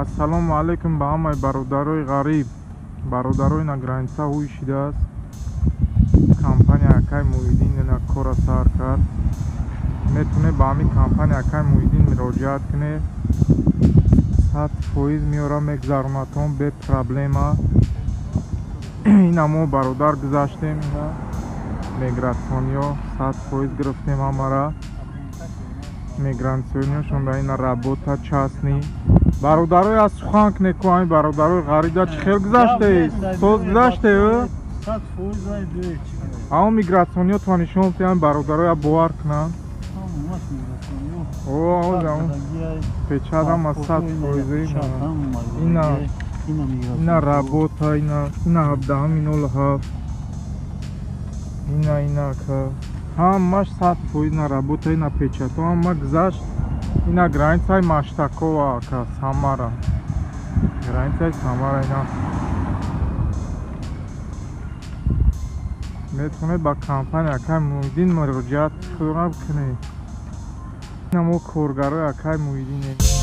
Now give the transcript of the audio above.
Ассалому алайкум ба ҳамаи бародарои ғариб. Бародарои на граница ҳуй шидааст. Компания акай Муҳиддин ина кора сар кард. Метавонед ба ҳамин компания акай Муҳиддин муроҷиат кунед. 100% меора мегзаронатон бе проблема. Ина мо бародар гузаштем, ина мигратсиониё 100% гирифтем ҳамара. Мигратсиониёшон да ина работа частный. Бародарои аз сухан кунед ку ҳамин бародарои ғарида чӣ хел гузаштед? Соз гузаштед? 100% Ҳамон мигратсиониётон нишон диҳанд бародароя бовар кунанд. Печат ҳама 100%. Ина ина работа, ина ина 17.07. Ина ина ка ҳамаш 100% ина работа, ина печато ҳама гузашт. Ина границаи Маштакова ака, Самара. Границаи Самара ина. Метавонед ба компания акай Муҳиддин муроҷиат худро кунед. Ина мо коргарои акай Муҳиддинем.